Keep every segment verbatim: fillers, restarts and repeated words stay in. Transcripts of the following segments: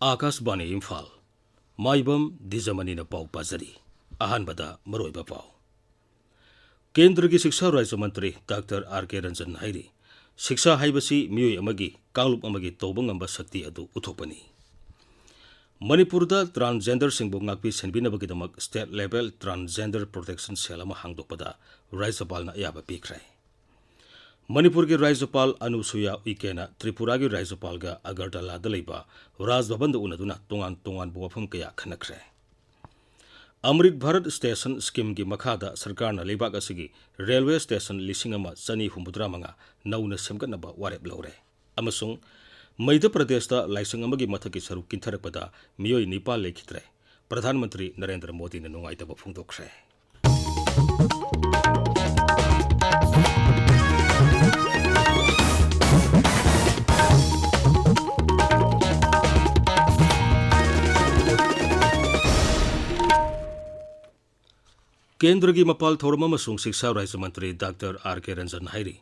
ꯑꯥꯀꯥꯁꯕꯥꯅꯤ ꯏꯝꯐꯥꯜ꯫ ꯃꯥꯏꯕꯝ ꯗꯤꯖꯃꯅꯤꯅ ꯄꯥꯎ ꯄꯥꯖꯔꯤ꯫ ꯑꯍꯥꯟꯕꯗ ꯃꯔꯨꯑꯣꯏꯕ ꯄꯥꯎ꯫ ꯀꯦꯟꯗ꯭ꯔꯒꯤ ꯁꯤꯛꯁꯥ ꯔꯥꯖ꯭ꯌ ꯃꯟꯇ꯭ꯔꯤ ꯗꯥꯛꯇꯔ ꯑꯥꯔ ꯀꯦ ꯔꯟꯖꯟ ꯍꯥꯏꯔꯤ, ꯁꯤꯛꯁꯥ ꯍꯥꯏꯕꯁꯤ ꯃꯤꯑꯣꯏ ꯑꯃꯒꯤ, ꯀꯥꯡꯂꯨꯞ ꯑꯃꯒꯤ ꯇꯧꯕ ꯉꯝꯕ ꯁꯛꯇꯤ ꯑꯗꯨ ꯎꯠꯊꯣꯛꯄꯅꯤ꯫ ꯃꯅꯤꯄꯨꯔꯗ transgenderꯁꯤꯡꯕꯨ ꯉꯥꯛꯄꯤ ꯁꯦꯟꯕꯤꯅꯕꯒꯤꯗꯃꯛ state level transgender protection cell ꯑꯃ ꯍꯥꯡꯗꯣꯛꯄꯗ ꯔꯥꯖ꯭ꯌꯄꯥꯜꯅ ꯑꯌꯥꯕ ꯄꯤꯈ꯭ꯔꯦ꯫ ꯃꯅꯤꯄꯨꯔꯒꯤ ꯔꯥꯖ꯭ꯌꯄꯥꯜ ꯑꯅꯨꯁꯨꯌꯥ ꯎꯏꯀꯦꯅ ꯇ꯭ꯔꯤꯄꯨꯔꯥꯒꯤ ꯔꯥꯖ꯭ꯌꯄꯥꯜꯒ ꯑꯒꯔꯇꯂꯥꯗ ꯂꯩꯕ ꯔꯥꯖ ꯚꯕꯟꯗ ꯎꯅꯗꯨꯅ ꯇꯣꯉꯥꯟ ꯇꯣꯉꯥꯟꯕ ꯋꯥꯐꯝ ꯀꯌꯥ ꯈꯟꯅꯈ꯭ꯔꯦ꯫ ꯑꯃ꯭ꯔꯤꯠ ꯚꯥꯔꯠ ꯁ꯭ꯇꯦꯁꯟ ꯁ꯭ꯀꯤꯝꯒꯤ ꯃꯈꯥꯗ ꯁꯔꯀꯥꯔꯅ ꯂꯩꯕꯥꯛ ꯑꯁꯤꯒꯤ ꯔꯦꯜꯋꯦ ꯁ꯭ꯇꯦꯁꯟ ꯂꯤꯁꯤꯡ ꯑꯃ ꯆꯅꯤ ꯍꯨꯝꯐꯨꯇꯔꯥ ꯃꯉꯥ ꯅꯧꯅ ꯁꯦꯝꯒꯠꯅꯕ ꯋꯥꯔꯦꯞ ꯂꯧꯔꯦ꯫ ꯑꯃꯁꯨꯡ ꯃꯩꯙ꯭ꯌ ꯄ꯭ꯔꯗꯦꯁꯇ ꯂꯥꯏꯁꯪ ꯑꯃꯒꯤ ꯃꯊꯛꯀꯤ ꯁꯔꯨꯛ ꯀꯤꯟꯊꯔꯛꯄꯗ ꯃꯤꯑꯣꯏ ꯅꯤꯄꯥꯟ ꯂꯩꯈꯤꯗ꯭ꯔꯦ꯫ ꯄ꯭ꯔꯙꯥꯟ ꯃꯟꯇ꯭ꯔꯤ ꯅꯔꯦꯟꯗ꯭ꯔ ꯃꯣꯗꯤꯅ ꯅꯨꯡꯉꯥꯏꯇꯕ ꯐꯣꯡꯗꯣꯛꯈ꯭ꯔꯦ꯫ ꯀꯦꯟꯗ꯭ꯔꯒꯤ ꯃꯄꯥꯜ ꯊꯧꯔꯝ ꯑꯃꯁꯨꯡ ꯁꯤꯛꯁꯥ ꯔꯥꯖ꯭ꯌ ꯃꯟꯇ꯭ꯔꯤ ꯗꯥꯛꯇꯔ ꯑꯥꯔ ꯀꯦ ꯔꯟꯖꯟ ꯍꯥꯏꯔꯤ,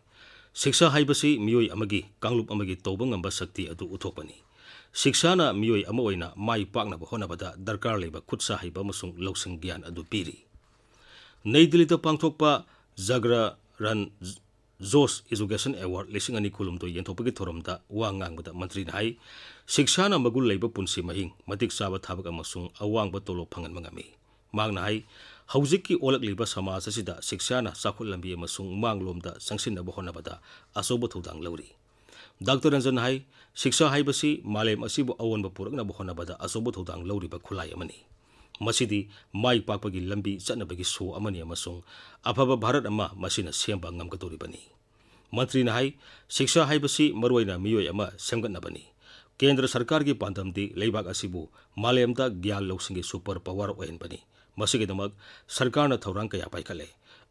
ꯁꯤꯛꯁꯥ ꯍꯥꯏꯕꯁꯤ ꯃꯤꯑꯣꯏ ꯑꯃꯒꯤ, ꯀꯥꯡꯂꯨꯞ ꯑꯃꯒꯤ ꯇꯧꯕ ꯉꯝꯕ ꯁꯛꯇꯤ ꯑꯗꯨ ꯎꯠꯊꯣꯛꯄꯅꯤ꯫ ꯁꯤꯛꯁꯥꯅ ꯃꯤꯑꯣꯏ ꯑꯃ ꯑꯣꯏꯅ ꯃꯥꯏ ꯄꯥꯛꯅꯕ ꯍꯣꯠꯅꯕꯗ ꯗꯔꯀꯥꯔ ꯂꯩꯕ ꯈꯨꯠ ꯁꯥ ꯍꯩꯕ ꯑꯃꯁꯨꯡ ꯂꯧꯁꯤꯡ ꯒ꯭ꯌꯥꯟ ꯑꯗꯨ ꯄꯤꯔꯤ꯫ ꯅꯩ ꯗꯤꯜꯂꯤꯗ ꯄꯥꯡꯊꯣꯛꯄ ꯖꯒ꯭ꯔ ꯔꯟ ꯖꯣꯁ Education Award ꯂꯤꯁꯤꯡ ꯑꯅꯤ ꯀꯨꯟꯍꯨꯝꯗꯣꯏ ꯌꯦꯟꯊꯣꯛꯄꯒꯤ ꯊꯧꯔꯝꯗ ꯋꯥ ꯉꯥꯡꯕꯗ ꯃꯟꯇ꯭ꯔꯤꯅ ꯍꯥꯏ, ꯁꯤꯛꯁꯥꯅ ꯃꯒꯨꯟ ꯂꯩꯕ ꯄꯨꯟꯁꯤ ꯃꯍꯤꯡ, ꯃꯇꯤꯛ ꯆꯥꯕ ꯊꯕꯛ ꯑꯃꯁꯨꯡ ꯑꯋꯥꯡꯕ ꯇꯣꯂꯣꯞ ꯐꯪꯍꯟꯕ ꯉꯝꯃꯤ꯫ ꯃꯍꯥꯛꯅ ꯍꯥꯏ, ꯍꯧꯖꯤꯛꯀꯤ ꯑꯣꯜꯂꯛꯂꯤꯕ ꯁꯃꯥꯖ ꯑꯁꯤꯗ ꯁꯤꯛꯁꯥꯅ ꯆꯥꯎꯈꯠ ꯂꯝꯕꯤ ꯑꯃꯁꯨꯡ ꯃꯥꯡꯂꯣꯝꯗ ꯆꯪꯁꯤꯟꯅꯕ ꯍꯣꯠꯅꯕꯗ ꯑꯆꯧꯕ ꯊꯧꯗꯥꯡ ꯂꯧꯔꯤ꯫ ꯗꯥꯛꯇꯔ ꯔꯟꯖꯟ ꯍꯥꯏ, ꯁꯤꯛꯁꯥ ꯍꯥꯏꯕꯁꯤ ꯃꯥꯂꯦꯝ ꯑꯁꯤꯕꯨ ꯑꯑꯣꯟꯕ ꯄꯨꯔꯛꯅꯕ ꯍꯣꯠꯅꯕꯗ ꯑꯆꯧꯕ ꯊꯧꯗꯥꯡ ꯂꯧꯔꯤꯕ ꯈꯨꯠꯂꯥꯏ ꯑꯃꯅꯤ꯫ ꯃꯁꯤꯗꯤ ꯃꯥꯏ ꯄꯥꯛꯄꯒꯤ ꯂꯝꯕꯤ ꯆꯠꯅꯕꯒꯤ ꯁꯣ ꯑꯃꯅꯤ ꯑꯃꯁꯨꯡ ꯑꯐꯕ ꯚꯥꯔꯠ ꯑꯃ ꯃꯁꯤꯅ ꯁꯦꯝꯕ ꯉꯝꯒꯗꯧꯔꯤꯕꯅꯤ꯫ ꯃꯟꯇ꯭ꯔꯤꯅ ꯍꯥꯏ, ꯁꯤꯛꯁꯥ ꯍꯥꯏꯕꯁꯤ ꯃꯔꯨꯑꯣꯏꯅ ꯃꯤꯑꯣꯏ ꯑꯃ ꯁꯦꯝꯒꯠꯅꯕꯅꯤ꯫ ꯀꯦꯟꯗ꯭ꯔ ꯁꯔꯀꯥꯔꯒꯤ ꯄꯥꯟꯗꯝꯗꯤ ꯂꯩꯕꯥꯛ ꯑꯁꯤꯕꯨ ꯃꯥꯂꯦꯝꯗ ꯒ꯭ꯌꯥꯟ ꯂꯧꯁꯤꯡꯒꯤ super power ꯑꯣꯏꯍꯟꯕꯅꯤ꯫ ꯃꯁꯤꯒꯤꯗꯃꯛ ꯁꯔꯀꯥꯔꯅ ꯊꯧꯔꯥꯡ ꯀꯌꯥ ꯄꯥꯏꯈꯠꯂꯦ꯫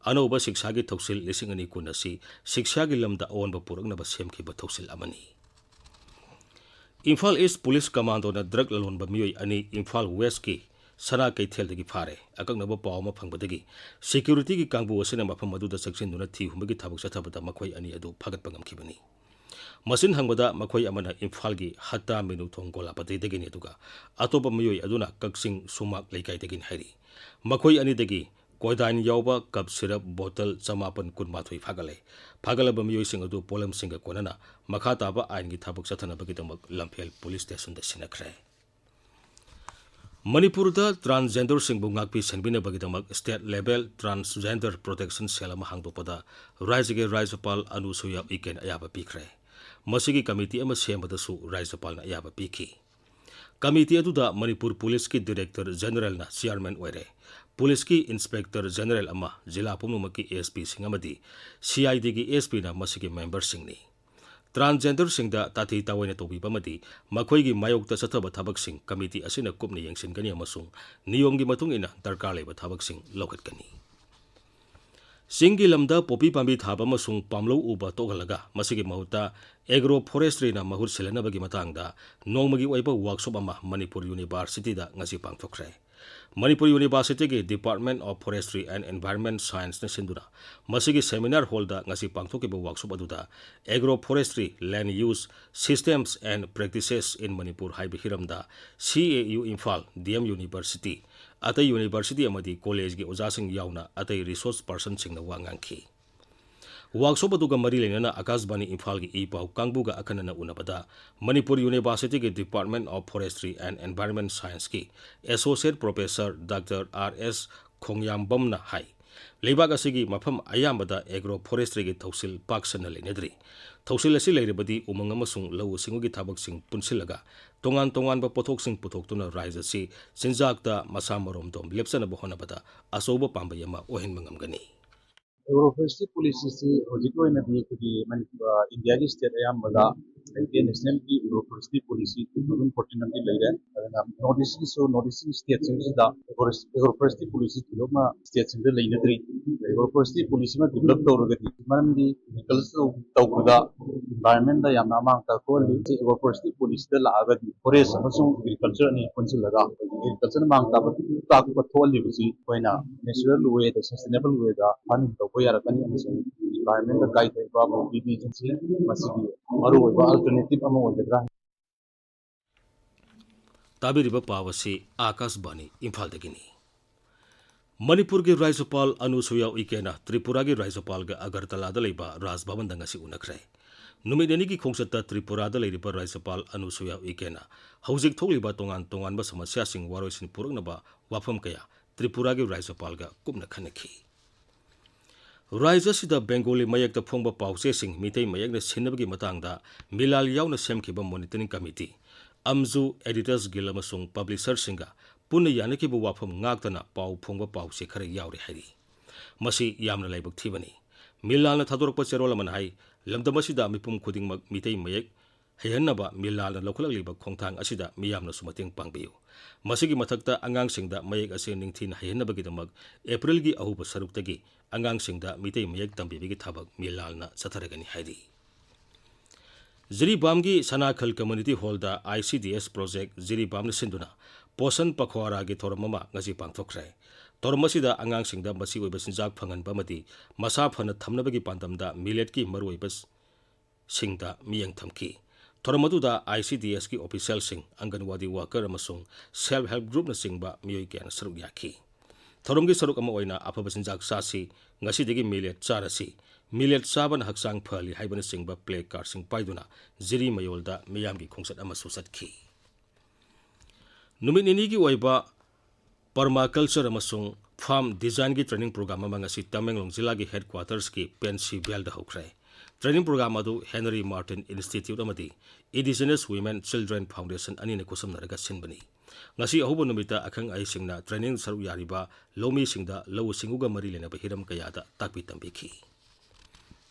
ꯑꯅꯧꯕ ꯁꯤꯛꯁꯥꯒꯤ ꯊꯧꯁꯤꯜ ꯂꯤꯁꯤꯡ ꯑꯅꯤ ꯀꯨꯟ ꯑꯁꯤ ꯁꯤꯛꯁꯥꯒꯤ ꯂꯝꯗ ꯑꯑꯣꯟꯕ ꯄꯨꯔꯛꯅꯕ ꯁꯦꯝꯈꯤꯕ ꯊꯧꯁꯤꯜ ꯑꯃꯅꯤ꯫ ꯏꯝꯐꯥꯜ ꯏꯁ ꯄꯨꯂꯤꯁ ꯀꯃꯥꯟꯗꯣꯅ ꯗ꯭ꯔꯒ ꯂꯂꯣꯟꯕ ꯃꯤꯑꯣꯏ ꯑꯅꯤ ꯏꯝꯐꯥꯜ ꯋꯦꯁꯀꯤ ꯁꯅꯥ ꯀꯩꯊꯦꯜꯗꯒꯤ ꯐꯥꯔꯦ꯫ ꯑꯀꯛꯅꯕ ꯄꯥꯎ ꯑꯃ ꯐꯪꯕꯗꯒꯤ ꯁꯦꯀ꯭ꯌꯨꯔꯤꯇꯤꯒꯤ ꯀꯥꯡꯕꯨ ꯑꯁꯤꯅ ꯃꯐꯝ ꯑꯗꯨꯗ ꯆꯪꯁꯤꯟꯗꯨꯅ ꯊꯤ ꯍꯨꯝꯕꯒꯤ ꯊꯕꯛ ꯆꯠꯊꯕꯗ ꯃꯈꯣꯏ ꯑꯅꯤ ꯑꯗꯨ ꯐꯥꯒꯠꯄ ꯉꯝꯈꯤꯕꯅꯤ꯫ ꯃꯁꯤꯅ ꯍꯪꯕꯗ ꯃꯈꯣꯏ ꯑꯃꯅ ꯏꯝꯐꯥꯜꯒꯤ ꯍꯠꯇꯥ ꯃꯤꯅꯨꯊꯣꯡ ꯒꯣꯂꯥꯄꯇꯤꯗꯒꯤꯅꯤ, ꯑꯗꯨꯒ ꯑꯇꯣꯞꯄ ꯃꯤꯑꯣꯏ ꯑꯗꯨꯅ ꯀꯛꯆꯤꯡ ꯁꯨꯃꯥꯛ ꯂꯩꯀꯥꯏꯗꯒꯤꯅꯤ ꯍꯥꯏꯔꯤ꯫ ꯃꯈꯣꯏ ꯑꯅꯤꯗꯒꯤ ꯀꯣꯗꯥꯏꯟ ꯌꯥꯎꯕ ꯀꯞ ꯁꯤꯔꯞ ꯕꯣꯇꯜ ꯆꯃꯥꯄꯟ ꯀꯨꯟꯃꯥꯊꯣꯏ ꯐꯥꯒꯠꯂꯦ꯫ ꯐꯥꯒꯠꯂꯕ ꯃꯤꯑꯣꯏꯁꯤꯡ ꯑꯗꯨ ꯄꯣꯠꯂꯝꯁꯤꯡꯒ ꯀꯣꯟꯅꯅ ꯃꯈꯥ ꯇꯥꯕ ꯑꯥꯏꯟꯒꯤ ꯊꯕꯛ ꯆꯠꯊꯅꯕꯒꯤꯗꯃꯛ ꯂꯝꯐꯦꯜ ꯄꯨꯂꯤꯁ ꯁ꯭ꯇꯦꯁꯟꯗ ꯁꯤꯟꯅꯈ꯭ꯔꯦ꯫ ꯃꯅꯤꯄꯨꯔꯗ ꯇ꯭ꯔꯥꯟꯁꯖꯦꯟꯗꯔꯁꯤꯡꯕꯨ ꯉꯥꯛꯄꯤ ꯁꯦꯟꯕꯤꯅꯕꯒꯤꯗꯃꯛ ꯁ꯭ꯇꯦꯠ ꯂꯦꯚꯦꯜ ꯇ꯭ꯔꯥꯟꯁꯖꯦꯟꯗꯔ ꯄ꯭ꯔꯣꯇꯦꯛꯁꯟ ꯁꯦꯜ ꯑꯃ ꯍꯥꯡꯗꯣꯛꯄꯗ ꯔꯥꯖ꯭ꯌꯒꯤ ꯔꯥꯖ꯭ꯌꯄꯥꯜ ꯑꯅꯨꯁꯨꯌꯥ ꯎꯏꯀꯦꯟ ꯑꯌꯥꯕ ꯄꯤꯈ꯭ꯔꯦ꯫ ꯃꯁꯤꯒꯤ ꯀꯃꯤꯇꯤ ꯑꯃ ꯁꯦꯝꯕꯗꯁꯨ ꯔꯥꯖ꯭ꯌꯄꯥꯜꯅ ꯑꯌꯥꯕ ꯄꯤꯈꯤ꯫ ꯀꯃꯤꯇꯤ ꯑꯗꯨꯗ ꯃꯅꯤꯄꯨꯔ ꯄꯨꯂꯤꯁꯀꯤ ꯗꯤꯔꯦꯛꯇꯔ ꯖꯦꯅꯔꯦꯜꯅ ꯆꯤꯌꯥꯔꯃꯦꯟ ꯑꯣꯏꯔꯦ꯫ ꯄꯨꯂꯤꯁꯀꯤ ꯏꯟꯁꯄꯦꯛꯇꯔ ꯖꯦꯅꯔꯦꯜ ꯑꯃ, ꯖꯤꯂꯥ ꯄꯨꯝꯅꯃꯛꯀꯤ ꯑꯦꯁ ꯄꯤꯁꯤꯡ ꯑꯃꯗꯤ ꯁꯤ ꯑꯥꯏ ꯗꯤꯒꯤ ꯑꯦꯁ ꯄꯤꯅ ꯃꯁꯤꯒꯤ ꯃꯦꯝꯕꯔꯁꯤꯡꯅꯤ꯫ ꯇ꯭ꯔꯥꯟꯁꯖꯦꯟꯗꯔꯁꯤꯡꯗ ꯇꯥꯊꯤ ꯇꯥꯑꯣꯏꯅ ꯇꯧꯕꯤꯕ ꯑꯃꯗꯤ ꯃꯈꯣꯏꯒꯤ ꯃꯥꯌꯣꯛꯇ ꯆꯠꯊꯕ ꯊꯕꯛꯁꯤꯡ ꯀꯃꯤꯇꯤ ꯑꯁꯤꯅ ꯀꯨꯞꯅ ꯌꯦꯡꯁꯤꯟꯒꯅꯤ ꯑꯃꯁꯨꯡ ꯅꯤꯌꯣꯝꯒꯤ ꯃꯇꯨꯡ ꯏꯟꯅ ꯗꯔꯀꯥꯔ ꯂꯩꯕ ꯊꯕꯛꯁꯤꯡ ꯂꯧꯈꯠꯀꯅꯤ꯫ ꯆꯤꯡꯒꯤ ꯂꯝꯗ ꯄꯣꯄꯤ ꯄꯥꯝꯕꯤ ꯊꯥꯕ ꯑꯃꯁꯨꯡ ꯄꯥꯝꯂꯧ ꯎꯕ ꯇꯣꯛꯍꯜꯂꯒ ꯃꯁꯤꯒꯤ ꯃꯍꯨꯠꯇ ꯑꯦꯒ꯭ꯔꯣ ꯐꯣꯔꯦꯁꯇ꯭ꯔꯤꯅ ꯃꯍꯨꯠ ꯁꯤꯜꯍꯟꯅꯕꯒꯤ ꯃꯇꯥꯡꯗ ꯅꯣꯡꯃꯒꯤ ꯑꯣꯏꯕ ꯋꯥꯛꯁꯣꯞ ꯑꯃ ꯃꯅꯤꯄꯨꯔ ꯌꯨꯅꯤꯚꯔꯁꯤꯇꯤꯗ ꯉꯁꯤ ꯄꯥꯡꯊꯣꯛꯈ꯭ꯔꯦ꯫ ꯃꯅꯤꯄꯨꯔ ꯌꯨꯅꯤꯚꯔꯁꯤꯇꯤꯒꯤ Department of Forestry and Environment Scienceꯅ ꯁꯤꯟꯗꯨꯅ ꯃꯁꯤꯒꯤ ꯁꯦꯃꯤꯅꯥꯔ ꯍꯣꯜꯗ ꯉꯁꯤ ꯄꯥꯡꯊꯣꯛꯈꯤꯕ ꯋꯥꯛꯁꯣꯞ ꯑꯗꯨꯗ Agro Forestry, Land Use, Systems and Practices in Manipur ꯍꯥꯏꯕ ꯍꯤꯔꯝꯗ C A U Imphal, D M university, ꯑꯇꯩ ꯌꯨꯅꯤꯚꯔꯁꯤꯇꯤ ꯑꯃꯗꯤ ꯀꯣꯂꯦꯖꯒꯤ ꯑꯣꯖꯥꯁꯤꯡ ꯌꯥꯎꯅ ꯑꯇꯩ ꯔꯤꯁꯣꯔꯁ ꯄꯔꯁꯟꯁꯤꯡꯅ ꯋꯥ ꯉꯥꯡꯈꯤ꯫ ꯋꯥꯛꯁꯣꯞ ꯑꯗꯨꯒ ꯃꯔꯤ ꯂꯩꯅꯅ ꯑꯀꯥꯁꯕꯥꯅꯤ ꯏꯝꯐꯥꯜꯒꯤ ꯏ ꯄꯥꯎ ꯀꯥꯡꯕꯨꯒ ꯑꯈꯟꯅꯅ ꯎꯅꯕꯗ ꯃꯅꯤꯄꯨꯔ ꯌꯨꯅꯤꯚꯔꯁꯤꯇꯤꯒꯤ Department of Forestry and Environment Scienceꯀꯤ Associate Professor Doctor R S ꯈꯣꯡꯌꯥꯝꯕꯝꯅ ꯍꯥꯏ, ꯂꯩꯕꯥꯛ ꯑꯁꯤꯒꯤ ꯃꯐꯝ ꯑꯌꯥꯝꯕꯗ ꯑꯦꯒ꯭ꯔꯣ ꯐꯣꯔꯦꯁꯇ꯭ꯔꯤꯒꯤ ꯊꯧꯁꯤꯜ ꯄꯥꯛ ꯁꯟꯅ ꯂꯩꯅꯗ꯭ꯔꯤ꯫ ꯊꯧꯁꯤꯜ ꯑꯁꯤ ꯂꯩꯔꯕꯗꯤ ꯎꯃꯪ ꯑꯃꯁꯨꯡ ꯂꯧꯎ ꯁꯤꯡꯎꯒꯤ ꯊꯕꯛꯁꯤꯡ ꯄꯨꯟꯁꯤꯜꯂꯒ ꯇꯣꯉꯥꯟ ꯇꯣꯉꯥꯟꯕ ꯄꯣꯠꯊꯣꯛꯁꯤꯡ ꯄꯨꯊꯣꯛꯇꯨꯅ ꯔꯥꯏꯖ꯭ꯌ ꯑꯁꯤ ꯆꯤꯟꯖꯥꯛꯇ ꯃꯁꯥ ꯃꯔꯣꯝꯗꯣꯝ ꯂꯦꯞꯆꯅꯕ ꯍꯣꯠꯅꯕꯗ ꯑꯆꯧꯕ ꯄꯥꯝꯕꯩ ꯑꯃ ꯑꯣꯏꯍꯟꯕ ꯉꯝꯒꯅꯤ꯫ ꯑꯦꯒ꯭ꯔꯣ ꯐꯣꯔꯦꯁꯇ꯭ꯔꯤ ꯄꯣꯂꯤꯁꯤꯁꯤ ꯍꯧꯖꯤꯛꯀꯤ ꯑꯣꯏꯅꯗꯤ ꯑꯩꯈꯣꯏꯒꯤ ꯃꯅꯤ-, ꯑ, ꯏꯟꯗꯤꯌꯥꯒꯤ ꯁ꯭ꯇꯦꯠ ꯑꯌꯥꯝꯕꯗ ꯏꯟꯗꯤꯌꯟ ꯅꯦꯁꯅꯦꯜꯒꯤ agro forestry policy two thousand fourteen ꯑꯃꯗꯤ ꯂꯩꯔꯦ꯫ ꯑꯗꯨꯅ ꯅꯣꯔꯠ ꯏꯁꯀꯤꯁꯨ, ꯅꯣꯔꯠ ꯏꯁꯀꯤ ꯁ꯭ꯇꯦꯠꯁꯤꯡꯁꯤꯗ ꯑꯦꯒ꯭ꯔꯣ ꯐꯣꯔꯦꯁꯇ꯭ꯔꯤ ꯄꯣꯂꯤꯁꯤ ꯊꯣꯏꯗꯣꯛꯅ ꯁ꯭ꯇꯦꯠꯁꯤꯡꯗ ꯂꯩꯅꯗ꯭ꯔꯤ꯫ ꯑꯦꯒ꯭ꯔꯣ ꯐꯣꯔꯦꯁꯇ꯭ꯔꯤ ꯄꯣꯂꯤꯁꯤ ꯑꯃ ꯗꯤꯕꯂꯞ ꯇꯧꯔꯒꯗꯤ, ꯃꯔꯝꯗꯤ ꯑꯦꯒ꯭ꯔꯤꯀꯜꯆꯔ ꯇꯧꯕꯗ ꯏꯟꯚꯥꯏꯔꯟꯃꯦꯟꯗ ꯌꯥꯝꯅ ꯑꯃꯥꯡ ꯑꯇꯥ ꯊꯣꯛꯍꯜꯂꯤ꯫ ꯑꯦꯒ꯭ꯔꯣ ꯐꯣꯔꯦꯁꯇ꯭ꯔꯤ ꯄꯣꯂꯤꯁꯤꯗ ꯂꯥꯛꯑꯒꯗꯤ ꯐꯣꯔꯦꯁ ꯑꯃꯁꯨꯡ ꯑꯦꯒ꯭ꯔꯤꯀꯜꯆꯔ ꯑꯅꯤ ꯄꯨꯟꯁꯤꯜꯂꯒ ꯑꯩꯈꯣꯏꯒꯤ ꯑꯦꯒ꯭ꯔꯤꯀꯜꯆꯔꯅ ꯃꯥꯡ ꯇꯥꯕ ꯇꯥꯛꯄ ꯊꯣꯛꯍꯜꯂꯤꯕꯁꯤ ꯑꯩꯈꯣꯏꯅ natural way ꯗ, sustainable way ꯗ farming ꯇꯧꯕ ꯌꯥꯔꯛꯀꯅꯤ ꯑꯃꯁꯨꯡ environment ꯇ guide ꯇꯧꯔꯤꯕ ꯃꯁꯤꯒꯤ ꯃꯔꯨꯑꯣꯏꯕ alternative ꯑꯃ ꯑꯣꯏꯒꯗ꯭ꯔꯥ? ꯇꯥꯕꯤꯔꯤꯕ ꯄꯥꯎ ꯑꯁꯤ ꯑꯥꯀꯥꯁꯕꯥꯅꯤ ꯏꯝꯐꯥꯜꯗꯒꯤꯅꯤ꯫ ꯃꯅꯤꯄꯨꯔꯒꯤ ꯔꯥꯖ꯭ꯌꯄꯥꯜ ꯑꯅꯨꯁꯨꯌꯥ ꯎꯏꯀꯦꯅ ꯇ꯭ꯔꯤꯄꯨꯔꯥꯒꯤ ꯔꯥꯖ꯭ꯌꯄꯥꯜꯒ ꯑꯒꯔꯇꯂꯥꯗ ꯂꯩꯕ ꯔꯥꯖ ꯚꯕꯟꯗ ꯉꯁꯤ ꯎꯅꯈ꯭ꯔꯦ꯫ ꯅꯨꯃꯤꯠ ꯅꯤꯅꯤꯒꯤ ꯈꯣꯡꯆꯠꯇ ꯇ꯭ꯔꯤꯄꯨꯔꯥꯗ ꯂꯩꯔꯤꯕ ꯔꯥꯖ꯭ꯌꯄꯥꯜ ꯑꯅꯨꯁꯨꯌꯥ ꯎꯏꯀꯦꯅ ꯍꯧꯖꯤꯛ ꯊꯣꯛꯂꯤꯕ ꯇꯣꯉꯥꯟ ꯇꯣꯉꯥꯟꯕ ꯁꯃꯁ꯭ꯌꯥꯁꯤꯡ ꯋꯥꯔꯣꯏꯁꯤꯟ ꯄꯨꯔꯛꯅꯕ ꯋꯥꯐꯝ ꯀꯌꯥ ꯇ꯭ꯔꯤꯄꯨꯔꯥꯒꯤ ꯔꯥꯖ꯭ꯌꯄꯥꯜꯒ ꯀꯨꯞꯅ ꯈꯟꯅꯈꯤ꯫ ꯔꯥꯖ꯭ꯌ ꯑꯁꯤꯗ ꯕꯦꯡꯒꯣꯂꯤ ꯃꯌꯦꯛꯇ ꯐꯣꯡꯕ ꯄꯥꯎꯆꯦꯁꯤꯡ ꯃꯤꯇꯩ ꯃꯌꯦꯛꯅ ꯁꯤꯟꯅꯕꯒꯤ ꯃꯇꯥꯡꯗ ꯃꯤꯂꯥꯜ ꯌꯥꯎꯅ ꯁꯦꯝꯈꯤꯕ monitoring committee, ꯑꯝꯖꯨ Editors Guild ꯑꯃꯁꯨꯡ ꯄꯕ꯭ꯂꯤꯁꯔꯁꯤꯡꯒ ꯄꯨꯟꯅ ꯌꯥꯅꯈꯤꯕ ꯋꯥꯐꯝ ꯉꯥꯛꯇꯅ ꯄꯥꯎ ꯐꯣꯡꯕ ꯄꯥꯎꯆꯦ ꯈꯔ ꯌꯥꯎꯔꯤ ꯍꯥꯏꯔꯤ꯫ ꯃꯁꯤ ꯌꯥꯝꯅ ꯂꯥꯏꯕꯛ ꯊꯤꯕꯅꯤ꯫ ꯃꯤꯂꯥꯜꯅ ꯊꯥꯗꯣꯔꯛꯄ ꯆꯦꯔꯣꯜ ꯑꯃꯅ ꯍꯥꯏ, ꯂꯝꯗꯝ ꯑꯁꯤꯗ ꯃꯤꯄꯨꯝ ꯈꯨꯗꯤꯡꯃꯛ ꯃꯤꯇꯩ ꯃꯌꯦꯛ ꯍꯩꯍꯟꯅꯕ ꯃꯤꯂꯥꯜꯅ ꯂꯧꯈꯠꯂꯛꯂꯤꯕ ꯈꯣꯡꯊꯥꯡ ꯑꯁꯤꯗ ꯃꯤꯌꯥꯝꯅꯁꯨ ꯃꯇꯦꯡ ꯄꯥꯡꯕꯤꯌꯨ꯫ ꯃꯁꯤꯒꯤ ꯃꯊꯛꯇ ꯑꯉꯥꯡꯁꯤꯡꯗ ꯃꯌꯦꯛ ꯑꯁꯤ ꯅꯤꯡꯊꯤꯅ ꯍꯩꯍꯟꯅꯕꯒꯤꯗꯃꯛ ꯑꯦꯄ꯭ꯔꯤꯜꯒꯤ ꯑꯍꯧꯕ ꯁꯔꯨꯛꯇꯒꯤ ꯑꯉꯥꯡꯁꯤꯡꯗ ꯃꯤꯇꯩ ꯃꯌꯦꯛ ꯇꯝꯕꯤꯕꯒꯤ ꯊꯕꯛ ꯃꯤꯂꯥꯜꯅ ꯆꯠꯊꯔꯒꯅꯤ ꯍꯥꯏꯔꯤ꯫ ꯖꯤꯔꯤꯕꯥꯝꯒꯤ ꯁꯅꯥꯈꯜ Community Hall the I C D S Project ꯖꯤꯔꯤꯕꯥꯝꯅ ꯁꯤꯟꯗꯨꯅ ꯄꯣꯁꯟ ꯄꯈ꯭ꯋꯥꯔꯥꯒꯤ ꯊꯧꯔꯝ ꯑꯃ ꯉꯁꯤ ꯄꯥꯡꯊꯣꯛꯈ꯭ꯔꯦ꯫ ꯊꯧꯔꯝ ꯑꯁꯤꯗ ꯑꯉꯥꯡꯁꯤꯡꯗ ꯃꯆꯤ ꯑꯣꯏꯕ ꯆꯤꯟꯖꯥꯛ ꯐꯪꯍꯟꯕ ꯑꯃꯗꯤ ꯃꯁꯥ ꯐꯅ ꯊꯝꯅꯕꯒꯤ ꯄꯥꯟꯗꯝꯗ millet ꯀꯤ ꯃꯔꯨꯑꯣꯏꯕ ꯁꯤꯡꯗ ꯃꯤꯠꯌꯦꯡ ꯊꯝꯈꯤ꯫ ꯊꯧꯔꯝ ꯑꯗꯨꯗ I C D S ꯀꯤ official ꯁꯤꯡ, ꯑꯪꯒꯟꯋꯥꯗꯤ worker ꯑꯃꯁꯨꯡ self help group ꯅꯆꯤꯡꯕ ꯃꯤꯑꯣꯏ ꯀꯌꯥꯅ ꯁꯔꯨꯛ ꯌꯥꯈꯤ꯫ ꯊꯧꯔꯝꯒꯤ ꯁꯔꯨꯛ ꯑꯃ ꯑꯣꯏꯅ "ꯑꯐꯕ ꯆꯤꯟꯖꯥꯛ ꯆꯥꯁꯤ, ꯉꯁꯤꯗꯒꯤ millet ꯆꯥꯔꯁꯤ, millet ꯆꯥꯕꯅ ꯍꯛꯆꯥꯡ ꯐꯍꯜꯂꯤ" ꯍꯥꯏꯕꯅꯆꯤꯡꯕ placard ꯁꯤꯡ ꯄꯥꯏꯗꯨꯅ ꯖꯤꯔꯤ ꯃꯌꯣꯜꯗ ꯃꯤꯌꯥꯝꯒꯤ ꯈꯣꯡꯆꯠ ꯑꯃꯁꯨ ꯆꯠꯈꯤ꯫ ꯅꯨꯃꯤꯠ ꯅꯤꯅꯤꯒꯤ ꯑꯣꯏꯕ permaculture ꯑꯃꯁꯨꯡ farm design ꯒꯤ training program ꯑꯃ ꯉꯁꯤ ꯇꯃꯦꯡꯂꯣꯡ ꯖꯤꯂꯥꯒꯤ headquarters ꯀꯤ ꯄꯦꯟꯁꯤ ꯕꯦꯜꯗ ꯍꯧꯈ꯭ꯔꯦ꯫ Training program ꯑꯗꯨ Henry Martyn Institute ꯑꯃꯗꯤ Indigenous Women Children Foundation ꯑꯅꯤꯅ ꯈꯨꯠꯁꯝꯅꯔꯒ ꯁꯤꯟꯕꯅꯤ꯫ ꯉꯁꯤ ꯑꯍꯧꯕ ꯅꯨꯃꯤꯠꯇ ꯑꯈꯪ ꯑꯍꯩꯁꯤꯡꯅ training ꯁꯔꯨꯛ ꯌꯥꯔꯤꯕ ꯂꯧꯃꯤꯁꯤꯡꯗ ꯂꯧꯎ ꯁꯤꯡꯎꯒ ꯃꯔꯤ ꯂꯩꯅꯕ ꯍꯤꯔꯝ ꯀꯌꯥꯗ ꯇꯥꯛꯄꯤ ꯇꯝꯕꯤꯈꯤ꯫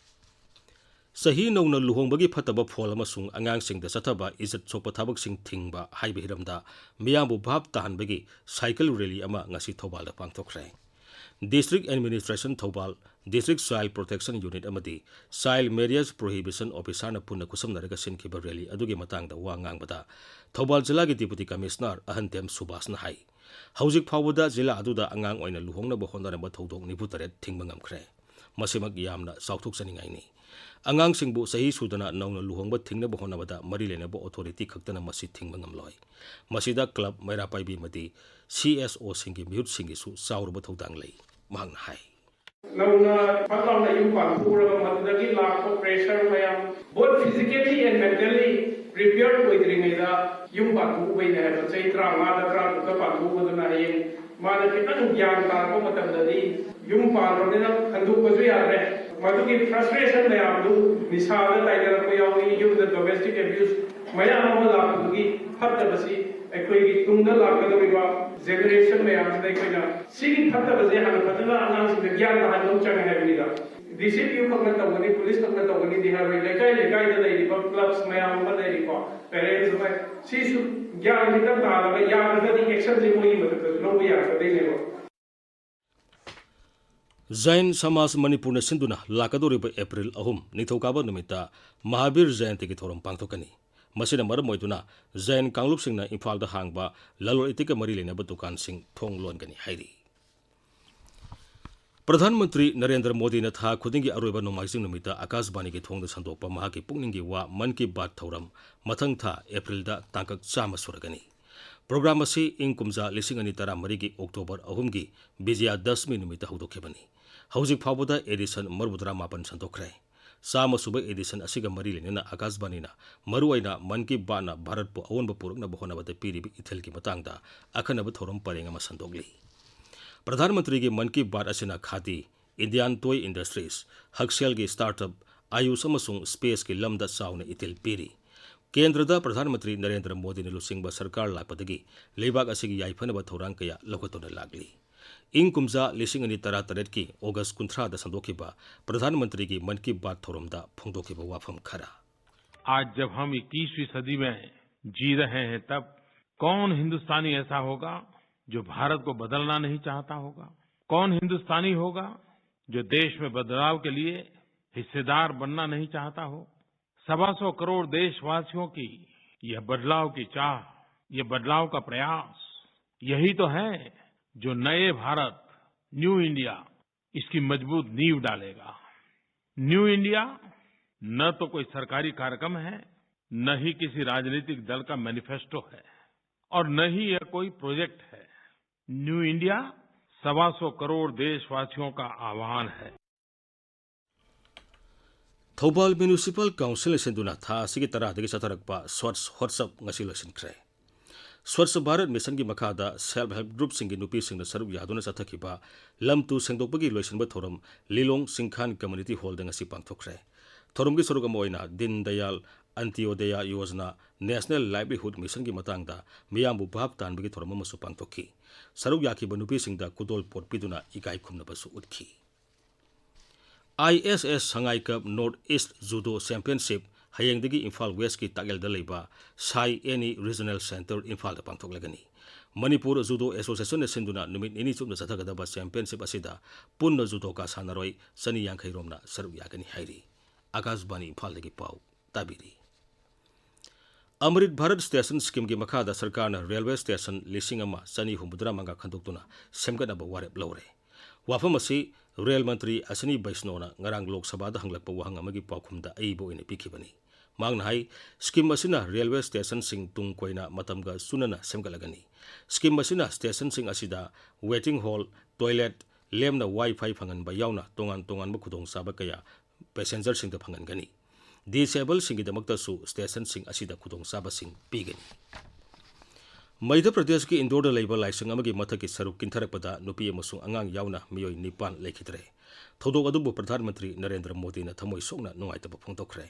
ꯆꯍꯤ ꯅꯧꯅ ꯂꯨꯍꯣꯡꯕꯒꯤ ꯐꯠꯇꯕ ꯐꯣꯜ ꯑꯃꯁꯨꯡ ꯑꯉꯥꯡꯁꯤꯡꯗ ꯆꯠꯊꯕ ꯏꯖꯠ ꯁꯣꯛꯄ ꯊꯕꯛꯁꯤꯡ ꯊꯤꯡꯕ ꯍꯥꯏꯕ ꯍꯤꯔꯝꯗ ꯃꯤꯌꯥꯝꯕꯨ ꯚꯥꯞ ꯇꯥꯍꯟꯕꯒꯤ cycle rally ꯑꯃ ꯉꯁꯤ ꯊꯧꯕꯥꯜꯗ ꯄꯥꯡꯊꯣꯛꯈ꯭ꯔꯦ꯫ District Administration Thoubal, District Child Protection Unit ꯑꯃꯗꯤ Child Marriage Prohibition Officerꯅ ꯄꯨꯟꯅ ꯈꯨꯠꯁꯝꯅꯔꯒ ꯁꯤꯟꯈꯤꯕ rally ꯑꯗꯨꯒꯤ ꯃꯇꯥꯡꯗ ꯋꯥ ꯉꯥꯡꯕꯗ, ꯊꯧꯕꯥꯜ ꯖꯤꯂꯥꯒꯤ Deputy Commissioner ꯑꯍꯟꯊꯦꯝ ꯁꯨꯕꯥꯁꯅ ꯍꯥꯏ, ꯍꯧꯖꯤꯛ ꯐꯥꯎꯕꯗ ꯖꯤꯂꯥ ꯑꯗꯨꯗ ꯑꯉꯥꯡ ꯑꯣꯏꯅ ꯂꯨꯍꯣꯡꯅꯕ ꯍꯣꯠꯅꯔꯝꯕ ꯊꯧꯗꯣꯛ ꯅꯤꯐꯨ ꯇꯔꯦꯠ ꯊꯤꯡꯕ ꯉꯝꯈ꯭ꯔꯦ꯫ ꯃꯁꯤꯃꯛ ꯌꯥꯝꯅ ꯆꯥꯎꯊꯣꯛꯆꯅꯤꯡꯉꯥꯏꯅꯤ꯫ ꯑꯉꯥꯡꯁꯤꯡꯕꯨ ꯆꯍꯤ ꯁꯨꯗꯅ ꯅꯧꯅ ꯂꯨꯍꯣꯡꯕ ꯊꯤꯡꯅꯕ ꯍꯣꯠꯅꯕꯗ ꯃꯔꯤ ꯂꯩꯅꯕ authority ꯈꯛꯇꯅ ꯃꯁꯤ ꯊꯤꯡꯕ ꯉꯝꯂꯣꯏ꯫ ꯃꯁꯤꯗ club, ꯃꯩꯔꯥ ꯄꯥꯏꯕꯤ ꯑꯃꯗꯤ C S Oꯁꯤꯡꯒꯤ ꯃꯤꯍꯨꯠꯁꯤꯡꯒꯤꯁꯨ ꯆꯥꯎꯔꯕ ꯊꯧꯗꯥꯡ ꯂꯩ꯫ ꯃꯍꯥꯛꯅ ꯍꯥꯏ꯫ ꯅꯧꯅ ꯐꯠ ꯂꯥꯎꯅ ꯌꯨꯝ ꯄꯥꯟꯊꯣꯛꯎꯔꯒ ꯃꯗꯨꯗꯒꯤ ꯂꯥꯛꯄ pressure ꯃꯌꯥꯝ, both physically and mentally prepared ꯑꯣꯏꯗ꯭ꯔꯤꯉꯩꯗ ꯌꯨꯝ ꯄꯥꯟꯊꯣꯛꯎꯕꯩꯅꯦ ꯍꯥꯏꯕ꯫ ꯆꯍꯤ ꯇꯔꯥꯃꯉꯥꯗ, ꯇꯔꯥꯇꯔꯨꯛꯇ ꯄꯥꯟꯊꯣꯛꯎꯕꯗꯨꯅ ꯍꯌꯦꯡ ꯃꯥꯅ ꯈꯤꯇꯪ ꯒ꯭ꯌꯥꯟ ꯇꯥꯔꯛꯄ ꯃꯇꯝꯗꯗꯤ ꯌꯨꯝ ꯄꯥꯟꯈ꯭ꯔꯕꯅꯤꯅ ꯍꯟꯗꯣꯛꯄꯁꯨ ꯌꯥꯗ꯭ꯔꯦ꯫ ꯃꯗꯨꯒꯤ frustration ꯃꯌꯥꯝꯗꯨ ꯅꯤꯁꯥꯗ ꯇꯥꯏꯅꯔꯛꯄ ꯌꯥꯎꯏ, ꯌꯨꯝꯗ domestic abuse ꯃꯌꯥꯝ ꯑꯃ ꯂꯥꯛꯄꯗꯨꯒꯤ ꯐꯠꯇꯕꯁꯤ ꯑꯩꯈꯣꯏꯒꯤ ꯇꯨꯡꯗ ꯂꯥꯛꯀꯗꯧꯔꯤꯕ generation ꯃꯌꯥꯝꯁꯤꯗ ꯑꯩꯈꯣꯏꯅ ꯁꯤꯒꯤ ꯐꯠꯇꯕꯁꯦ ꯍꯥꯟꯅ ꯐꯖꯅ ꯑꯉꯥꯡꯁꯤꯡꯗ ꯒ꯭ꯌꯥꯟ ꯇꯥꯍꯟꯕ ꯑꯃ ꯆꯪꯉꯦ ꯍꯥꯏꯕꯅꯤꯗ꯫ D C P O ꯈꯛꯅ ꯇꯧꯒꯅꯤ, police ꯈꯛꯅ ꯇꯧꯒꯅꯤꯗꯤ ꯍꯥꯏꯔꯣꯏ꯫ ꯂꯩꯀꯥꯏ ꯂꯩꯀꯥꯏꯗ ꯂꯩꯔꯤꯕ clubs ꯃꯌꯥꯝ ꯑꯃ ꯂꯩꯔꯤꯀꯣ, parents ꯑꯃ, ꯁꯤꯁꯨ ꯒ꯭ꯌꯥꯟ ꯈꯤꯇꯪ ꯇꯥꯍꯜꯂꯒ ꯌꯥꯗ꯭ꯔꯒꯗꯤ actionꯁꯦ ꯃꯣꯏꯒꯤ ꯃꯊꯛꯇꯁꯨ ꯂꯧꯕ ꯌꯥꯔꯛꯀꯗꯣꯏꯅꯦꯕ꯫ ꯖꯩꯟ ꯁꯃꯥꯖ ꯃꯅꯤꯄꯨꯔꯅ ꯁꯤꯟꯗꯨꯅ ꯂꯥꯛꯀꯗꯧꯔꯤꯕ April ꯑꯍꯨꯝ ꯅꯤꯡꯊꯧꯀꯥꯕ ꯅꯨꯃꯤꯠꯇ ꯃꯍꯥꯕꯤꯔ ꯖꯌꯟꯇꯤꯒꯤ ꯊꯧꯔꯝ ꯄꯥꯡꯊꯣꯛꯀꯅꯤ꯫ ꯃꯁꯤꯅ ꯃꯔꯝ ꯑꯣꯏꯗꯨꯅ ꯖꯩꯟ ꯀꯥꯡꯂꯨꯞꯁꯤꯡꯅ ꯏꯝꯐꯥꯜꯗ ꯍꯥꯡꯕ ꯂꯂꯣꯟ ꯏꯇꯤꯛꯀ ꯃꯔꯤ ꯂꯩꯅꯕ ꯗꯨꯀꯥꯟꯁꯤꯡ ꯊꯣꯡ ꯂꯣꯟꯒꯅꯤ ꯍꯥꯏꯔꯤ꯫ ꯄ꯭ꯔꯙꯥꯟ ꯃꯟꯇ꯭ꯔꯤ ꯅꯔꯦꯟꯗ꯭ꯔ ꯃꯣꯗꯤꯅ ꯊꯥ ꯈꯨꯗꯤꯡꯒꯤ ꯑꯔꯣꯏꯕ ꯅꯣꯡꯃꯥꯏꯖꯤꯡ ꯅꯨꯃꯤꯠꯇ ꯑꯀꯥꯁꯕꯥꯅꯤꯒꯤ ꯊꯣꯡꯗ ꯁꯟꯗꯣꯛꯄ ꯃꯍꯥꯛꯀꯤ ꯄꯨꯛꯅꯤꯡꯒꯤ ꯋꯥ ꯃꯟ ꯀꯤ ꯕꯥꯠ ꯊꯧꯔꯝ ꯃꯊꯪ ꯊꯥ Aprilꯗ ꯇꯥꯡꯀꯛ ꯆꯥꯝꯃ ꯁꯨꯔꯒꯅꯤ꯫ ꯄ꯭ꯔꯣꯒ꯭ꯔꯥꯝ ꯑꯁꯤ ꯏꯪ ꯀꯨꯝꯖꯥ ꯂꯤꯁꯤꯡ ꯑꯅꯤ ꯇꯔꯥꯃꯔꯤꯒꯤ October ꯑꯍꯨꯝꯒꯤ ꯕꯤꯖꯌꯗꯁꯃꯤ ꯅꯨꯃꯤꯠꯇ ꯍꯧꯗꯣꯛꯈꯤꯕꯅꯤ꯫ ꯍꯧꯖꯤꯛ ꯐꯥꯎꯕꯗ edition ꯃꯔꯤꯐꯨꯇꯔꯥ ꯃꯥꯄꯟ ꯁꯟꯗꯣꯛꯈ꯭ꯔꯦ꯫ ꯆꯥꯝꯃ ꯁꯨꯕ edition ꯑꯁꯤꯒ ꯃꯔꯤ ꯂꯩꯅꯅ ꯑꯀꯥꯁꯕꯥꯅꯤꯅ ꯃꯔꯨꯑꯣꯏꯅ ꯃꯟ ꯀꯤ ꯕꯥꯠꯅ ꯚꯥꯔꯠꯄꯨ ꯑꯑꯣꯟꯕ ꯄꯨꯔꯛꯅꯕ ꯍꯣꯠꯅꯕꯗ ꯄꯤꯔꯤꯕ ꯏꯊꯤꯜꯒꯤ ꯃꯇꯥꯡꯗ ꯑꯈꯟꯅꯕ ꯊꯧꯔꯝ ꯄꯔꯦꯡ ꯑꯃ ꯁꯟꯗꯣꯛꯂꯤ꯫ ꯄ꯭ꯔꯙꯥꯟ ꯃꯟꯇ꯭ꯔꯤꯒꯤ ꯃꯟ ꯀꯤ ꯕꯥꯠ ꯑꯁꯤꯅ ꯈꯥꯗꯤ, Indian Toy Industries, ꯍꯛꯁꯦꯜꯒꯤ startup, ꯑꯌꯨꯁ ꯑꯃꯁꯨꯡ spaceꯀꯤ ꯂꯝꯗ ꯆꯥꯎꯅ ꯏꯊꯤꯜ ꯄꯤꯔꯤ꯫ ꯀꯦꯟꯗ꯭ꯔꯗ ꯄ꯭ꯔꯙꯥꯟ ꯃꯟꯇ꯭ꯔꯤ ꯅꯔꯦꯟꯗ꯭ꯔ ꯃꯣꯗꯤꯅ ꯂꯨꯆꯤꯡꯕ ꯁꯔꯀꯥꯔ ꯂꯥꯛꯄꯗꯒꯤ ꯂꯩꯕꯥꯛ ꯑꯁꯤꯒꯤ ꯌꯥꯏꯐꯅꯕ ꯊꯧꯔꯥꯡ ꯀꯌꯥ ꯂꯧꯈꯠꯇꯨꯅ ꯂꯥꯛꯂꯤ꯫ ꯏꯪ ꯀꯨꯝꯖꯥ ꯂꯤꯁꯤꯡ ꯑꯅꯤ ꯇꯔꯥꯇꯔꯦꯠꯀꯤ August ꯀꯨꯟꯊ꯭ꯔꯥꯗ ꯁꯟꯗꯣꯛꯈꯤꯕ ꯄ꯭ꯔꯙꯥꯟ ꯃꯟꯇ꯭ꯔꯤꯒꯤ ꯃꯟ ꯀꯤ ꯕꯥꯠ ꯊꯧꯔꯝꯗ ꯐꯣꯡꯗꯣꯛꯈꯤꯕ ꯋꯥꯐꯝ ꯈꯔ꯫ आज जब हम इक्कीसवीं सदी में जी रहे हैं, तब कौन हिंदुस्तानी ऐसा होगा जो भारत को बदलना नहीं चाहता होगा? कौन हिंदुस्तानी होगा जो देश में बदलाव के लिए हिस्सेदार बनना नहीं चाहता हो? सवा सौ करोड़ देशवासियों की यह बदलाव की चाह, ये बदलाव का प्रयास, यही तो है जो नए भारत, न्यू इंडिया, इसकी मजबूत नींव डालेगा। न्यू इंडिया न तो कोई सरकारी कार्यक्रम है, न ही किसी राजनीतिक दल का मैनिफेस्टो है, और न ही यह कोई प्रोजेक्ट है। न्यू इंडिया सवा सौ करोड़ देशवासियों का आह्वान है। ꯊꯧꯕꯥꯜ ꯃ꯭ꯌꯨꯅꯤꯁꯤꯄꯥꯜ ꯀꯥꯎꯟꯁꯤꯜꯅ ꯁꯤꯟꯗꯨꯅ ꯊꯥ ꯑꯁꯤꯒꯤ ꯇꯔꯥꯗꯒꯤ ꯆꯠꯊꯔꯛꯄ ꯁ꯭ꯋꯥꯆ ꯍꯣꯠꯁꯞ ꯉꯁꯤ ꯂꯣꯏꯁꯤꯟꯈ꯭ꯔꯦ꯫ ꯁ꯭ꯋꯥꯆ ꯚꯥꯔꯠ ꯃꯤꯁꯟꯒꯤ ꯃꯈꯥꯗ ꯁꯦꯜꯐ ꯍꯦꯜꯞ ꯒ꯭ꯔꯨꯞꯁꯤꯡꯒꯤ ꯅꯨꯄꯤꯁꯤꯡꯅ ꯁꯔꯨꯛ ꯌꯥꯗꯨꯅ ꯆꯠꯊꯈꯤꯕ ꯂꯝ ꯇꯨ ꯁꯦꯡꯗꯣꯛꯄꯒꯤ ꯂꯣꯏꯁꯤꯟꯕ ꯊꯧꯔꯝ ꯂꯤꯂꯣꯡ ꯁꯤꯡꯈꯥꯟ ꯀꯝꯃ꯭ꯌꯨꯅꯤꯇꯤ ꯍꯣꯜꯗ ꯉꯁꯤ ꯄꯥꯡꯊꯣꯛꯈ꯭ꯔꯦ꯫ ꯊꯧꯔꯝꯒꯤ ꯁꯔꯨꯛ ꯑꯃ ꯑꯣꯏꯅ ꯗꯤꯟ ꯗꯌꯥꯜ ꯑꯟꯇꯤꯌꯣꯗꯌꯥ ꯌꯣꯖꯅꯥ ꯅꯦꯁꯅꯦꯜ ꯂꯥꯏꯚꯂꯤꯍꯨꯗ ꯃꯤꯁꯟꯒꯤ ꯃꯇꯥꯡꯗ ꯃꯤꯌꯥꯝꯕꯨ ꯚꯥꯞ ꯇꯥꯍꯟꯕꯒꯤ ꯊꯧꯔꯝ ꯑꯃꯁꯨ ꯄꯥꯡꯊꯣꯛꯈꯤ꯫ ꯁꯔꯨꯛ ꯌꯥꯈꯤꯕ ꯅꯨꯄꯤꯁꯤꯡꯗ ꯈꯨꯗꯣꯜ ꯄꯣꯠ ꯄꯤꯗꯨꯅ ꯏꯀꯥꯏ ꯈꯨꯝꯅꯕꯁꯨ ꯎꯠꯈꯤ꯫ I S S Sangai cup north east judo championship ꯍꯌꯦꯡꯗꯒꯤ ꯏꯝꯐꯥꯜ ꯋꯦꯁ꯭ꯠꯀꯤ ꯇꯥꯛꯌꯦꯜꯗ ꯂꯩꯕ ꯁꯥꯏ ꯑꯦꯅꯤ ꯔꯤꯖꯅꯦꯜ ꯁꯦꯟꯇꯔ ꯏꯝꯐꯥꯜꯗ ꯄꯥꯡꯊꯣꯛꯂꯒꯅꯤ꯫ ꯃꯅꯤꯄꯨꯔ ꯖꯨꯗꯣ ꯑꯦꯁꯣꯁꯤꯌꯦꯁꯟꯅ ꯁꯤꯟꯗꯨꯅ ꯅꯨꯃꯤꯠ ꯅꯤꯅꯤ ꯆꯨꯞꯅ ꯆꯠꯊꯒꯗꯕ ꯆꯦꯝꯄꯤꯌꯟꯁꯤꯞ ꯑꯁꯤꯗ ꯄꯨꯟꯅ ꯖꯨꯗꯣꯀꯥ ꯁꯥꯟꯅꯔꯣꯏ ꯆꯅꯤ ꯌꯥꯡꯈꯩ ꯔꯣꯝꯅ ꯁꯔꯨꯛ ꯌꯥꯒꯅꯤ ꯍꯥꯏꯔꯤ꯫ ꯑꯀꯥꯁꯕꯥꯅꯤ ꯏꯝꯐꯥꯜꯗꯒꯤ ꯄꯥꯎ ꯇꯥꯕꯤꯔꯤ꯫ ꯑꯃ꯭ꯔꯤꯠ ꯚꯥꯔꯠ ꯁ꯭ꯇꯦꯁꯟ ꯁ꯭ꯀꯤꯝꯒꯤ ꯃꯈꯥꯗ ꯁꯔꯀꯥꯔꯅ ꯔꯦꯜꯋꯦ ꯁ꯭ꯇꯦꯁꯟ ꯂꯤꯁꯤꯡ ꯑꯃ ꯆꯅꯤ ꯍꯨꯝꯐꯨꯇꯔꯥ ꯃꯉꯥ ꯈꯟꯗꯣꯛꯇꯨꯅ ꯁꯦꯝꯒꯠꯅꯕ ꯋꯥꯔꯦꯞ ꯂꯧꯔꯦ꯫ ꯋꯥꯐꯝ ꯑꯁꯤ ꯔꯦꯜ ꯃꯟꯇ꯭ꯔꯤ ꯑꯁ꯭ꯋꯤꯅꯤ ꯕꯩꯁꯅꯣꯅ ꯉꯔꯥꯡ ꯂꯣꯛ ꯁꯚꯥꯗ ꯍꯪꯂꯛꯄ ꯋꯥꯍꯪ ꯑꯃꯒꯤ ꯄꯥꯎꯈꯨꯝꯗ ꯑꯏꯕ ꯑꯣꯏꯅ ꯄꯤꯈꯤꯕꯅꯤ꯫ ꯃꯍꯥꯛꯅ ꯍꯥꯏ, ꯁ꯭ꯀꯤꯝ ꯑꯁꯤꯅ ꯔꯦꯜꯋꯦ ꯁ꯭ꯇꯦꯁꯟꯁꯤꯡ ꯇꯨꯡ ꯀꯣꯏꯅ ꯃꯇꯝꯒ ꯆꯨꯅꯅ ꯁꯦꯝꯒꯠꯂꯒꯅꯤ꯫ ꯁ꯭ꯀꯤꯝ ꯑꯁꯤꯅ ꯁ꯭ꯇꯦꯁꯟꯁꯤꯡ ꯑꯁꯤꯗ ꯋꯦꯇꯤꯡ ꯍꯣꯜ, ꯇꯣꯏꯂꯦꯠ, ꯂꯦꯝꯅ ꯋꯥꯏ ꯐꯥꯏ ꯐꯪꯍꯟꯕ ꯌꯥꯎꯅ ꯇꯣꯉꯥꯟ ꯇꯣꯉꯥꯟꯕ ꯈꯨꯗꯣꯡꯆꯥꯕ ꯀꯌꯥ ꯄꯦꯁꯦꯟꯖꯔꯁꯤꯡꯗ ꯐꯪꯍꯟꯒꯅꯤ꯫ ꯗꯤꯁꯑꯦꯕꯜꯁꯤꯡꯒꯤꯗꯃꯛꯇꯁꯨ ꯁ꯭ꯇꯦꯁꯟꯁꯤꯡ ꯑꯁꯤꯗ ꯈꯨꯗꯣꯡꯆꯥꯕꯁꯤꯡ ꯄꯤꯒꯅꯤ꯫ ꯃꯙ꯭ꯌ ꯄ꯭ꯔꯗꯦꯁꯀꯤ ꯏꯟꯗꯣꯔꯗ ꯂꯩꯕ ꯂꯥꯏꯁꯪ ꯑꯃꯒꯤ ꯃꯊꯛꯀꯤ ꯁꯔꯨꯛ ꯀꯤꯟꯊꯔꯛꯄꯗ ꯅꯨꯄꯤ ꯑꯃꯁꯨꯡ ꯑꯉꯥꯡ ꯌꯥꯎꯅ ꯃꯤꯑꯣꯏ ꯅꯤꯄꯥꯟ ꯂꯩꯈꯤꯗ꯭ꯔꯦ꯫ ꯊꯧꯗꯣꯛ ꯑꯗꯨꯕꯨ ꯄ꯭ꯔꯙꯥꯟ ꯃꯟꯇ꯭ꯔꯤ ꯅꯔꯦꯟꯗ꯭ꯔ ꯃꯣꯗꯤꯅ ꯊꯃꯣꯏ ꯁꯣꯛꯅ ꯅꯨꯡꯉꯥꯏꯇꯕ ꯐꯣꯡꯗꯣꯛꯈ꯭ꯔꯦ꯫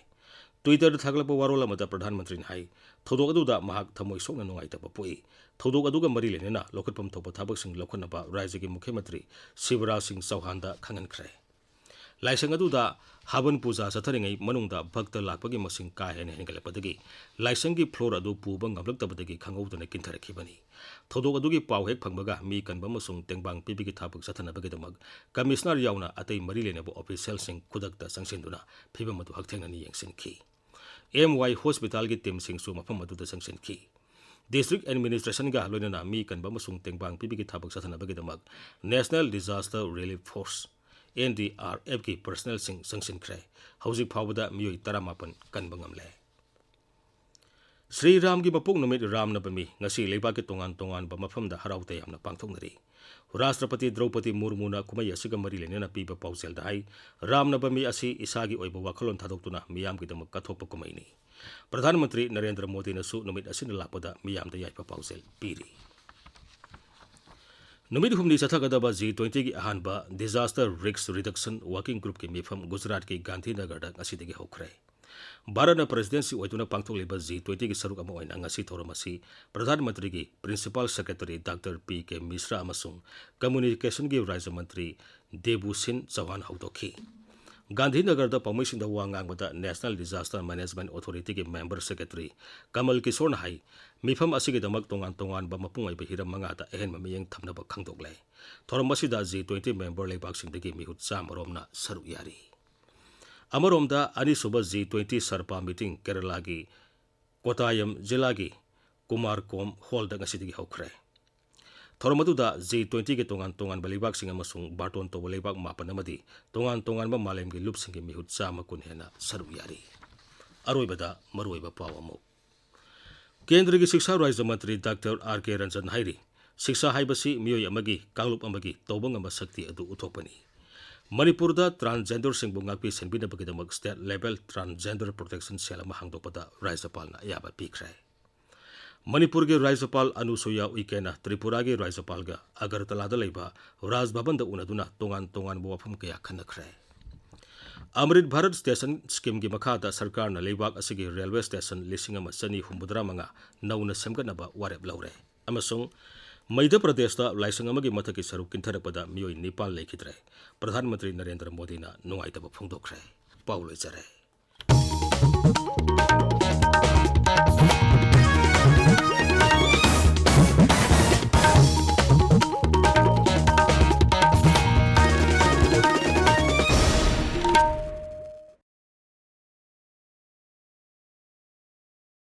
ꯇ꯭ꯋꯤꯇꯔꯗ ꯊꯥꯒꯠꯂꯛꯄ ꯋꯥꯔꯣꯜ ꯑꯃꯗ ꯄ꯭ꯔꯙꯥꯟ ꯃꯟꯇ꯭ꯔꯤꯅ ꯍꯥꯏ, ꯊꯧꯗꯣꯛ ꯑꯗꯨꯗ ꯃꯍꯥꯛ ꯊꯃꯣꯏ ꯁꯣꯛꯅ ꯅꯨꯡꯉꯥꯏꯇꯕ ꯄꯣꯛꯏ꯫ ꯊꯧꯗꯣꯛ ꯑꯗꯨꯒ ꯃꯔꯤ ꯂꯩꯅꯅ ꯂꯧꯈꯠꯐꯝ ꯊꯣꯛꯄ ꯊꯕꯛꯁꯤꯡ ꯂꯧꯈꯠꯅꯕ ꯔꯥꯖ꯭ꯌꯒꯤ ꯃꯨꯈ꯭ꯌ ꯃꯟꯇ꯭ꯔꯤ ꯁꯤꯕꯔꯥꯖ ꯁꯤꯡ ꯆꯧꯍꯥꯟꯗ ꯈꯪꯍꯟꯈ꯭ꯔꯦ꯫ ꯂꯥꯏꯁꯪ ꯑꯗꯨꯗ ꯍꯕꯟ ꯄꯨꯖꯥ ꯆꯠꯊꯔꯤꯉꯩ ꯃꯅꯨꯡꯗ ꯚꯛꯇ ꯂꯥꯛꯄꯒꯤ ꯃꯁꯤꯡ ꯀꯥ ꯍꯦꯟꯅ ꯍꯦꯟꯒꯠꯂꯛꯄꯗꯒꯤ ꯂꯥꯏꯁꯪꯒꯤ floor ꯑꯗꯨ ꯄꯨꯕ ꯉꯝꯂꯛꯇꯕꯗꯒꯤ ꯈꯪꯍꯧꯗꯅ ꯀꯤꯟꯊꯔꯛꯈꯤꯕꯅꯤ꯫ ꯊꯧꯗꯣꯛ ꯑꯗꯨꯒꯤ ꯄꯥꯎ ꯍꯦꯛ ꯐꯪꯕꯒ ꯃꯤ ꯀꯟꯕ ꯑꯃꯁꯨꯡ ꯇꯦꯡꯕꯥꯡ ꯄꯤꯕꯒꯤ ꯊꯕꯛ ꯆꯠꯊꯅꯕꯒꯤꯗꯃꯛ commissioner ꯌꯥꯎꯅ ꯑꯇꯩ ꯃꯔꯤ ꯂꯩꯅꯕ officialꯁꯤꯡ ꯈꯨꯗꯛꯇ ꯆꯪꯁꯤꯟꯗꯨꯅ ꯐꯤꯚꯝ ꯑꯗꯨ ꯍꯛꯊꯦꯡꯅꯅ ꯌꯦꯡꯁꯤꯟꯈꯤ꯫ M Y hospitalꯒꯤ teamꯁꯤꯡꯁꯨ ꯃꯐꯝ ꯑꯗꯨꯗ ꯆꯪꯁꯤꯟꯈꯤ꯫ District administrationꯒ ꯂꯣꯏꯅꯅ ꯃꯤ ꯀꯟꯕ ꯑꯃꯁꯨꯡ ꯇꯦꯡꯕꯥꯡ ꯄꯤꯕꯒꯤ ꯊꯕꯛ ꯆꯠꯊꯅꯕꯒꯤꯗꯃꯛ National Disaster Relief Force, N D R Fꯀꯤ personnelꯁꯤꯡ ꯆꯪꯁꯤꯟꯈ꯭ꯔꯦ꯫ ꯍꯧꯖꯤꯛ ꯐꯥꯎꯕꯗ ꯃꯤꯑꯣꯏ ꯇꯔꯥꯃꯥꯄꯟ ꯀꯟꯕ ꯉꯝꯂꯦ꯫ ꯁ꯭ꯔꯤ ꯔꯥꯝꯒꯤ ꯃꯄꯣꯛ ꯅꯨꯃꯤꯠ ꯔꯥꯝ ꯅꯕꯃꯤ ꯉꯁꯤ ꯂꯩꯕꯥꯛꯀꯤ ꯇꯣꯉꯥꯟ ꯇꯣꯉꯥꯟꯕ ꯃꯐꯝꯗ ꯍꯔꯥꯎ ꯇꯌꯥꯝꯅ ꯄꯥꯡꯊꯣꯛꯅꯔꯤ꯫ ꯔꯥꯁꯇ꯭ꯔꯄꯇꯤ ꯗ꯭ꯔꯧꯄꯗꯤ ꯃꯨꯔꯃꯨꯅ ꯀꯨꯝꯍꯩ ꯑꯁꯤꯒ ꯃꯔꯤ ꯂꯩꯅꯅ ꯄꯤꯕ ꯄꯥꯎꯖꯦꯜꯗ ꯍꯥꯏ, ꯔꯥꯝ ꯅꯕꯃꯤ ꯑꯁꯤ ꯏꯁꯥꯒꯤ ꯑꯣꯏꯕ ꯋꯥꯈꯜꯂꯣꯟ ꯊꯥꯗꯣꯛꯇꯨꯅ ꯃꯤꯌꯥꯝꯒꯤꯗꯃꯛ ꯀꯠꯊꯣꯛꯄ ꯀꯨꯝꯍꯩꯅꯤ꯫ ꯄ꯭ꯔꯙꯥꯟ ꯃꯟꯇ꯭ꯔꯤ ꯅꯔꯦꯟꯗ꯭ꯔ ꯃꯣꯗꯤꯅꯁꯨ ꯅꯨꯃꯤꯠ ꯑꯁꯤꯅ ꯂꯥꯛꯄꯗ ꯃꯤꯌꯥꯝꯗ ꯌꯥꯏꯐ ꯄꯥꯎꯖꯦꯜ ꯄꯤꯔꯤ꯫ ꯅꯨꯃꯤꯠ ꯍꯨꯝꯅꯤ ꯆꯠꯊꯒꯗꯕ G twentyꯒꯤ ꯑꯍꯥꯟꯕ Disaster Risk Reduction Working Groupꯀꯤ ꯃꯤꯐꯝ ꯒꯨꯖꯔꯥꯠꯀꯤ ꯒꯥꯟꯙꯤꯅꯒꯔꯗ ꯉꯁꯤꯗꯒꯤ ꯍꯧꯈ꯭ꯔꯦ꯫ ꯚꯥꯔꯠꯅ presidency ꯑꯣꯏꯗꯨꯅ ꯄꯥꯡꯊꯣꯛꯂꯤꯕ G twentyꯒꯤ ꯁꯔꯨꯛ ꯑꯃ ꯑꯣꯏꯅ ꯉꯁꯤ ꯊꯧꯔꯝ ꯑꯁꯤ ꯄ꯭ꯔꯙꯥꯟ ꯃꯟꯇ꯭ꯔꯤꯒꯤ principal secretary doctor P K Mishra ꯑꯃꯁꯨꯡ communicationꯒꯤ ꯔꯥꯖ꯭ꯌ ꯃꯟꯇ꯭ꯔꯤ ꯗꯦꯕꯨꯁꯤꯟ ꯆꯧꯍꯥꯟ ꯍꯧꯗꯣꯛꯈꯤ꯫ ꯒꯥꯟꯙꯤꯅꯒꯔꯗ ꯄꯥꯎꯃꯤꯁꯤꯡꯗ ꯋꯥ ꯉꯥꯡꯕꯗ National Disaster Management Authorityꯒꯤ member secretary ꯀꯃꯜ ꯀꯤꯁꯣꯔꯅ ꯍꯥꯏ, ꯃꯤꯐꯝ ꯑꯁꯤꯒꯤꯗꯃꯛ ꯇꯣꯉꯥꯟ ꯇꯣꯉꯥꯟꯕ ꯃꯄꯨꯡ ꯑꯣꯏꯕ ꯍꯤꯔꯝ ꯃꯉꯥꯗ ꯑꯍꯦꯟꯕ ꯃꯤꯠꯌꯦꯡ ꯊꯝꯅꯕ ꯈꯪꯗꯣꯛꯂꯦ꯫ ꯊꯧꯔꯝ ꯑꯁꯤꯗ G twenty member ꯂꯩꯕꯥꯛꯁꯤꯡꯗꯒꯤ ꯃꯤꯍꯨꯠ ꯆꯥꯝꯃ ꯔꯣꯝꯅ ꯁꯔꯨꯛ ꯌꯥꯔꯤ꯫ ꯑꯃꯔꯣꯝꯗ, ꯑꯅꯤꯁꯨꯕ G twenty ꯁꯔꯄꯥ meeting ꯀꯦꯔꯂꯥꯒꯤ ꯀꯣꯇꯥꯌꯝ ꯖꯤꯂꯥꯒꯤ ꯀꯨꯃꯥꯔꯀꯣꯝ hallꯗ ꯉꯁꯤꯗꯒꯤ ꯍꯧꯈ꯭ꯔꯦ꯫ ꯊꯧꯔꯝ ꯑꯗꯨꯗ G twentyꯒꯤ ꯇꯣꯉꯥꯟ ꯇꯣꯉꯥꯟꯕ ꯂꯩꯕꯥꯛꯁꯤꯡ ꯑꯃꯁꯨꯡ ꯕꯥꯔꯇꯣꯟ ꯇꯧꯕ ꯂꯩꯕꯥꯛ ꯃꯥꯄꯟ ꯑꯃꯗꯤ ꯇꯣꯉꯥꯟ ꯇꯣꯉꯥꯟꯕ ꯃꯥꯂꯦꯝꯒꯤ ꯂꯨꯞꯁꯤꯡꯒꯤ ꯃꯤꯍꯨꯠ ꯆꯥꯝꯃ ꯀꯨꯟ ꯍꯦꯟꯅ ꯁꯔꯨꯛ ꯌꯥꯔꯤ꯫ ꯑꯔꯣꯏꯕꯗ ꯃꯔꯨꯑꯣꯏꯕ ꯄꯥꯎ ꯑꯃꯨꯛ꯫ ꯀꯦꯟꯗ꯭ꯔꯒꯤ ꯁꯤꯛꯁꯥ ꯔꯥꯖ꯭ꯌ ꯃꯟꯇ꯭ꯔꯤ ꯗꯥꯛꯇꯔ ꯑꯥꯔ ꯀꯦ ꯔꯟꯖꯟ ꯍꯥꯏꯔꯤ, ꯁꯤꯛꯁꯥ ꯍꯥꯏꯕꯁꯤ ꯃꯤꯑꯣꯏ ꯑꯃꯒꯤ, ꯀꯥꯡꯂꯨꯞ ꯑꯃꯒꯤ ꯇꯧꯕ ꯉꯝꯕ ꯁꯛꯇꯤ ꯑꯗꯨ ꯎꯠꯊꯣꯛꯄꯅꯤ꯫ ꯃꯅꯤꯄꯨꯔꯗ transgenderꯁꯤꯡꯕꯨ ꯉꯥꯛꯄꯤ ꯁꯦꯟꯕꯤꯅꯕꯒꯤꯗꯃꯛ state level transgender protection cell ꯑꯃ ꯍꯥꯡꯗꯣꯛꯄꯗ ꯔꯥꯖ꯭ꯌꯄꯥꯜꯅ ꯑꯌꯥꯕ ꯄꯤꯈ꯭ꯔꯦ꯫ ꯃꯅꯤꯄꯨꯔꯒꯤ ꯔꯥꯖ꯭ꯌꯄꯥꯜ ꯑꯅꯨꯁꯨꯌꯥ ꯎꯏꯀꯦꯅ ꯇ꯭ꯔꯤꯄꯨꯔꯥꯒꯤ ꯔꯥꯖ꯭ꯌꯄꯥꯜꯒ ꯑꯒꯔꯇꯂꯥꯗ ꯂꯩꯕ ꯔꯥꯖ ꯚꯕꯟꯗ ꯎꯅꯗꯨꯅ ꯇꯣꯉꯥꯟ ꯇꯣꯉꯥꯟꯕ ꯋꯥꯐꯝ ꯀꯌꯥ ꯈꯟꯅꯈ꯭ꯔꯦ꯫ ꯑꯃ꯭ꯔꯤꯠ ꯚꯥꯔꯠ ꯁ꯭ꯇꯦꯁꯟ ꯁ꯭ꯀꯤꯝꯒꯤ ꯃꯈꯥꯗ ꯁꯔꯀꯥꯔꯅ ꯂꯩꯕꯥꯛ ꯑꯁꯤꯒꯤ ꯔꯦꯜꯋꯦ ꯁ꯭ꯇꯦꯁꯟ ꯂꯤꯁꯤꯡ ꯑꯃ ꯆꯅꯤ ꯍꯨꯝꯐꯨꯇꯔꯥ ꯃꯉꯥ ꯅꯧꯅ ꯁꯦꯝꯒꯠꯅꯕ ꯋꯥꯔꯦꯞ ꯂꯧꯔꯦ꯫ ꯑꯃꯁꯨꯡ ꯃꯩꯙ꯭ꯌ ꯄ꯭ꯔꯗꯦꯁꯇ ꯂꯥꯏꯁꯪ ꯑꯃꯒꯤ ꯃꯊꯛꯀꯤ ꯁꯔꯨꯛ ꯀꯤꯟꯊꯔꯛꯄꯗ ꯃꯤꯑꯣꯏ ꯅꯤꯄꯥꯟ ꯂꯩꯈꯤꯗ꯭ꯔꯦ꯫ ꯄ꯭ꯔꯙꯥꯟ ꯃꯟꯇ꯭ꯔꯤ ꯅꯔꯦꯟꯗ꯭ꯔ ꯃꯣꯗꯤꯅ ꯅꯨꯡꯉꯥꯏꯇꯕ ꯐꯣꯡꯗꯣꯛꯈ꯭ꯔꯦ꯫ ꯄꯥꯎ ꯂꯣꯏꯖꯔꯦ꯫